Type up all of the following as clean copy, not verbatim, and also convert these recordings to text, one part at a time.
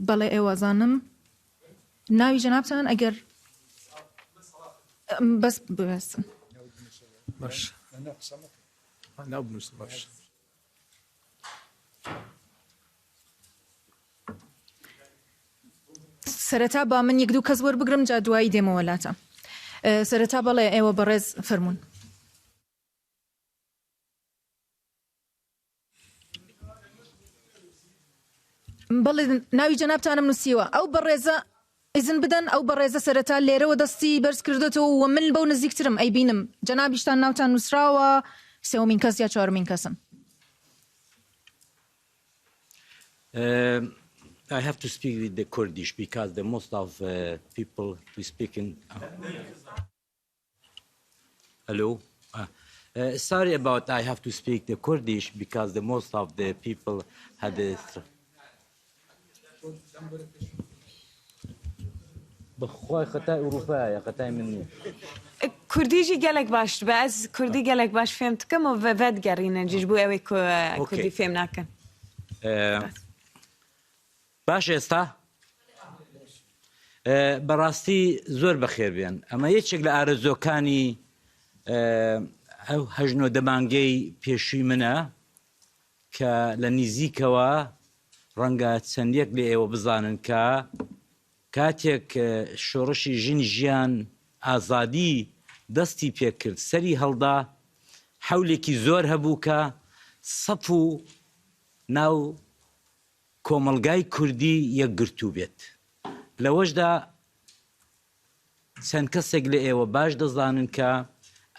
بەڵێ ئێوە زانم ناوی جەنابتان ئەگەر بەس ببەستن. باش ناو بنووسن باش. سەرەتا با من یەک دوو کەس وەربگرم جا دوایی دێمەوە لاتان. سەرەتا بەڵێ ئێوە بەڕێز فەرموون. بەڵێ ناوی جەنابتانم نووسیوە. ئەو بەڕێزە ئیزن بدەن ئەو بەڕێزە سەرەتا لێرەوە دەستی بەرز کردۆتەوە و من بەو نزیکترم ئەیبینم. جەنابیشتان ناوتان نووسراوە سێوەمین کەس یا چوارەمین کەسن. I have to speak with the Kurdish because the most of people we speak in Hello. Sorry about I have to speak the Kurdish because the most of the people had this. بەخوای خەتای ئوروپایە خەتای من نییە. کوردی ژی گەلەک باش دبە ئەز کوردی گەلەک باش فێم دکەم و ڤەدگەڕینن ژی بۆ ئەوەی کوردی فێم ناکەن. باش ئێستا بەڕاستی زۆر بەخێر بێن ئەمە یەکێک لە ئارەزۆکانی ئەو هەژنۆ دەمانگەی پێشووی منە کە لە نیزیکەوە ڕەنگە چەند یەک لە ئێوە بزانن کە کاتێک شۆڕشی ژن ژیان ئازادی دەستی پێکرد سەری هەڵدا حەولێکی زۆر هەبوو کە سەف و ناو کۆمەڵگای کوردی یەکگرتوو بێت. لەوەشدا چەند کەسێک لە ئێوە باش دەزانن کە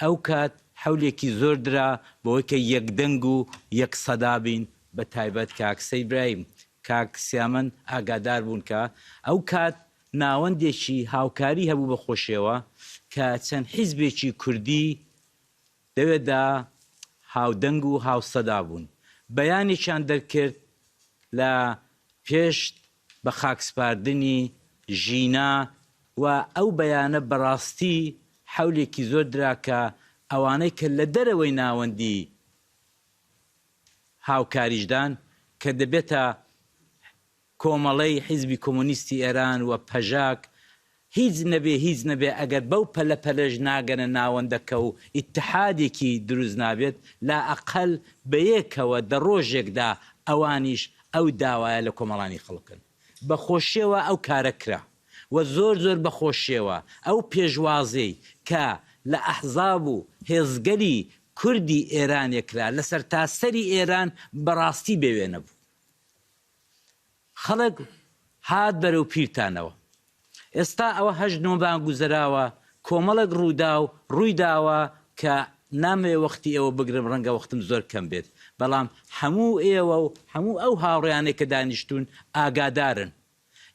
ئەو کات حەولێکی زۆر درا بەوەی کە یەکدەنگ و یەک سەدا بین بە تایبەت کاک سەید برایم، کاک سیامەند ئاگادار بوون کە ئەو کات ناوەندێکی هاوکاری هەبوو بە خۆشیەوە کە چەند حیزبێکی کوردی لەوێدا هاودەنگ و هاوسەدا بوون. بەیانێکیان دەرکرد لە پێشت بە خاکسپاردنی ژینا و ئەو بەیانە بەڕاستی حەولێکی زۆر درا کە ئەوانەی کە لە دەرەوەی ناوەندی هاوکاریشدان کە دەبێتە کۆمەڵەی حیزبی کۆمۆنیستی ئێران و پەژاک هیچ نەبێ هیچ نەبێ ئەگەر بەو پەلە پەلەش ناگەنە ناوەندەکە و ئیتحادێکی دروست نابێت لا ئەقەل بەیەکەوە دە ڕۆژێکدا ئەوانیش ئەو داوایە لە کۆمەڵانی خەڵکن. بە خۆشیەوە ئەو کارە کرا و زۆر زۆر بە خۆشیەوە ئەو پێشوازیەی کە لە ئەحزاب و هێزگەلی کوردی ئێرانێ کرا لە سەرتاسەری ئێران بەڕاستی بێ وێنە بوو. خەڵک هات بەرەو پیرتانەوە. ئێستا ئەوە هەشت نۆ مانگ گوزەراوە، کۆمەڵێک ڕووداو ڕووی داوە کە نامەوێ وەختی ئێوە بگرم ڕەنگە وەختم زۆر کەم بێت، بەڵام هەموو ئێوە و هەموو ئەو هاوڕێیانەی کە دانیشتوون ئاگادارن.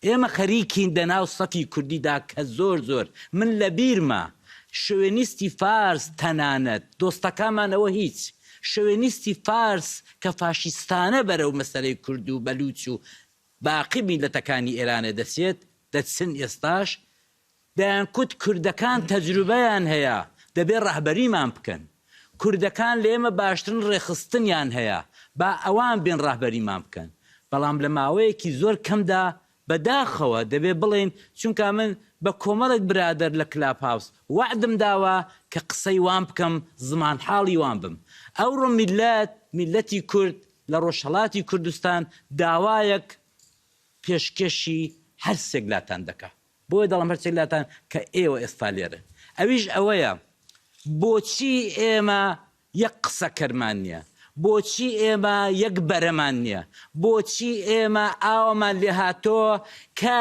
ئێمە خەریکین دەناو سەفی کوردیدا کە زۆر زۆر من لە بیرمە شۆوێنیستی فارس تەنانەت دۆستەکانمان ئەوە هیچ شۆوێنیستی فارس کە فاشیستانە بەرەو مەسەلەی کورد و بەلوچ و باقی میللەتەکانی ئێرانێ دەچێت دەچن ئێستاش دەیانکوت کوردەکان تەجروبەیان هەیە دەبێ ڕەهبەریمان بکەن. کوردەکان لە ئێمە باشترن ڕێکخستنیان هەیە با ئەوان بێن ڕەهبەریمان بکەن. بەڵام لە ماوەیەکی زۆر کەمدا بە داخەوە دەبێ بڵێین چونکا من بە کۆمەڵێک برادەر لە کلاپ هاوس وەعدم داوە کە قسەی وان بکەم زمانحاڵی وان بم. ئەوڕۆ میللەت، میللەتی کورد لە ڕۆژهەڵاتی کوردستان داوایەک پێشکێشی هەرسێک لاتان دەکا. بۆیە دەڵێم هەرچێک لاتان کە ئێوە ئێستا لێرەن ئەویش ئەوەیە بۆچی ئێمە یەک قسەکەرمان نییە؟ بۆچی ئێمە یەک بەرەمان نییە؟ بۆچی ئێمە ئاوامان لێهاتۆ کە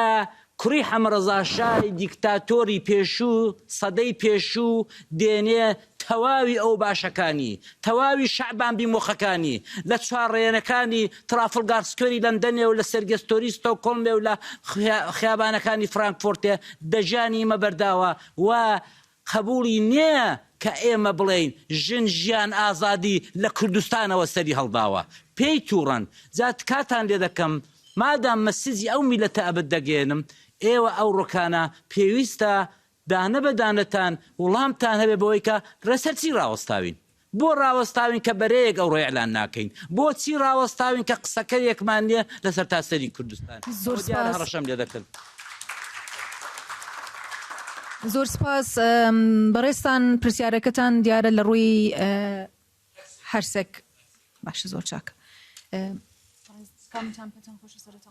کوڕی حەمەڕەزا شای دیکتاتۆری پێشوو سەدەی پێشوو دێنێ تەواوی ئەوباشەکانی، تەواوی شەعبان بیمۆخەکانی، لە چوارڕێیەنەکانی ترافڵگار سکوێری لەندەنێ و لە سێرگێستۆری ستۆکهۆڵمێ و لە خیابانەکانی فرانکفۆرتێ دە ژیانی ئیمە بەرداوە و قەبووڵی نییە کە ئێمە بڵێین ژن ژیان ئازادی لە کوردستانەوە سەری هەڵداوە. پێی تووڕەن. جا تکاتان لێ دەکەم مادام مەسجی ئەو میللەتە ئەبد دەگەیەنم ئێوە ئەوڕۆکانە پێویستە دانە بە دانەتان وڵامتان هەبێ بەوەی کە ڕێسەر چی ڕاوەستاوین؟ بۆ ڕاوەستاوین کە بەرەیەک ئەوڕۆ ئیعلان ناکەین؟ بۆچی ڕاوەستاوین کە قسەکەرێکمان نییە لە سەرتاسەری کوردستان؟ زۆر ئەوە دیارە سپاس. هەڕەشەم لێ دەکەن. زۆر سپاس بەڕێزتان پرسیارەکەتان دیارە لە ڕووی هەرسێک باشە زۆر چاک. کامتان پێتان خۆشە سەرەتا؟